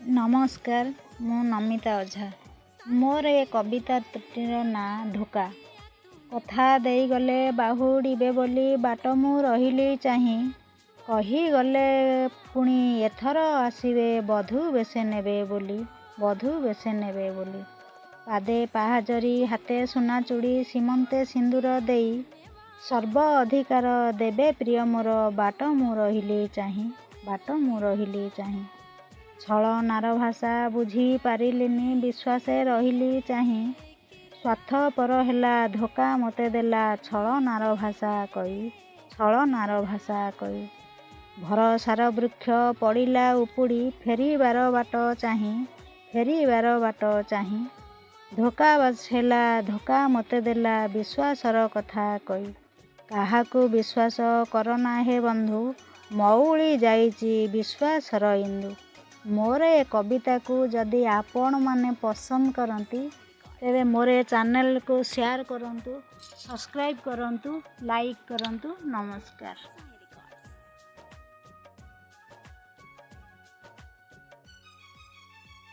ନମସ୍କାର, ମୁଁ ନମିତା ଓଝା। ମୋର ଏ କବିତାଟିର ନାଁ ଧୋକା। କଥା ଦେଇଗଲେ ବାହୁଡ଼ିବେ ବୋଲି, ବାଟ ମୁଁ ରହିଲି ଚାହିଁ। କହିଗଲେ ପୁଣି ଏଥର ଆସିବେ, ବଧୂ ବେଶେ ନେବେ ବୋଲି, ବଧୂ ବେଶେ ନେବେ ବୋଲି। ପାଦେ ପାହାଜରି, ହାତେ ସୁନା ଚୁଡ଼ି, ସୀମନ୍ତେ ସିନ୍ଦୁର ଦେଇ ସର୍ବ ଅଧିକାର ଦେବେ ପ୍ରିୟ ମୋର, ବାଟ ମୁଁ ରହିଲି ଚାହିଁ, ବାଟ ମୁଁ ରହିଲି ଚାହିଁ। ଛଳନାର ଭାଷା ବୁଝି ପାରିଲିନି, ବିଶ୍ୱାସେ ରହିଲି ଚାହିଁ। ସ୍ୱାର୍ଥପର ହେଲା, ଧୋକା ମୋତେ ଦେଲା, ଛଳନାର ଭାଷା କହି, ଛଳନାର ଭାଷା କହି। ଭରସାର ବୃକ୍ଷ ପଡ଼ିଲା ଉପୁଡ଼ି, ଫେରିବାର ବାଟ ଚାହିଁ, ଫେରିବାର ବାଟ ଚାହିଁ। ଧୋକାବାଜ ହେଲା, ଧୋକା ମୋତେ ଦେଲା, ବିଶ୍ୱାସର କଥା କହି। କାହାକୁ ବିଶ୍ୱାସ କରନା ହେ ବନ୍ଧୁ, ମଉଳି ଯାଇଛି ବିଶ୍ୱାସର ଇନ୍ଦୁ। ମୋର ଏ କବିତାକୁ ଯଦି ଆପଣମାନେ ପସନ୍ଦ କରନ୍ତି, ତେବେ ମୋର ଏ ଚ୍ୟାନେଲକୁ ସେୟାର କରନ୍ତୁ, ସବସ୍କ୍ରାଇବ୍ କରନ୍ତୁ, ଲାଇକ୍ କରନ୍ତୁ। ନମସ୍କାର।